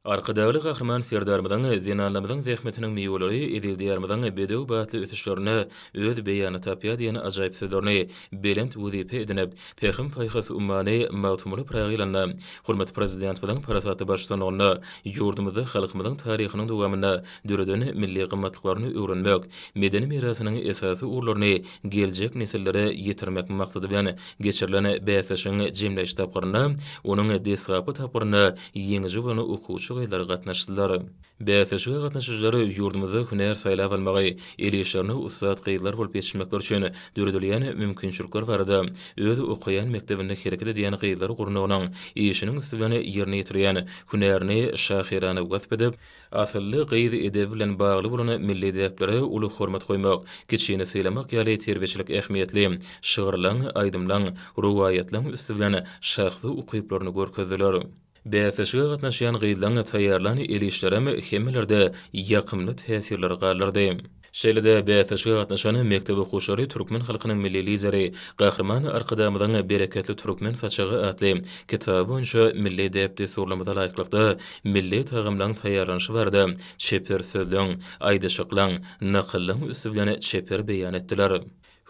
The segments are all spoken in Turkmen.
Arkadagly Gahryman Serdarymyzyň zenanlarymyzyň zähmetiniň miweleri eziz Diýarymyzyň bedew batly ösüşlerinde öz beýanyny tapýar diýen ajaýyp sözlerini belent wezipe edinip, Pähim-paýhas ummany Magtymguly Pyragy ýylynda hormatly Prezidentimiziň parasatly baştutanlygynda ýurdumyzda halkymyzyň taryhynyň dowamynda döreden milli gymmatlyklaryny öwrenmek, medeni mirasynyň esasy ugurlaryny geljek nesillere ýetirmek maksady bilen geçirilen bäsleşigiň jemleýji tapgyrynda onuň deslapky tapgyrynda ýeňiji bolan okuwçy gyzlar gatnaşdylar. Bäsleşige gatnaşyjylar ýurdumyzda hünär saýlap almagy, el işlerine ussat gyzlar bolup ýetişmekleri üçin döredilýän mümkinçilikler barada öz okaýan mekdebinde hereket edýän gyzlar gurnagynyň işiniň üsti bilen ýerine ýetirýän hünärini şahyrana wasp edip, Asylly gyz edebi bilen bagly bolan milli däplere uly hormat goýmak, kiçini sylamak ýaly terbiýeçilik ähmiýetli şygyrlaň, aýdymlaň, rowaýatlaň üsti bilen şahsy ukyplaryny görkezdiler. Bäsleşige gatnaşýan gyzlaň taýýarlan el işlerem hemmelerde ýakymly täsirleri galdyrdy. Şeýle-de bäsleşige gatnaşan mekdep okuwçylary türkmen halkynyň Milli Lideri Gahryman Arkadagymyzyň Bereketli türkmen saçagy atly kitaby boýunça milli däp-dessurlarymyza laýyklykda milli tagamlaryň taýýarlanyşy barada çeper sözleň, aýdyşyklaň, nakyllaň üsti bilen çeper beýan etdiler.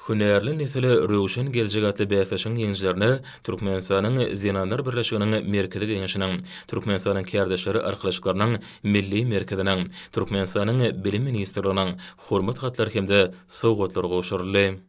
Hünärli nesile röwşen geljek atly bäsleşigiň ýeňijilerine Türkmenistanyň Zenanlar birleşiginiň Merkezi Geňeşiniň, Türkmenistanyň Kärdeşler arkalaşyklarynyň Milli merkeziniň, Türkmenistanyň Bilim ministrliginiň Hormat hatlary hem-de sowgatlary gowşuryldy.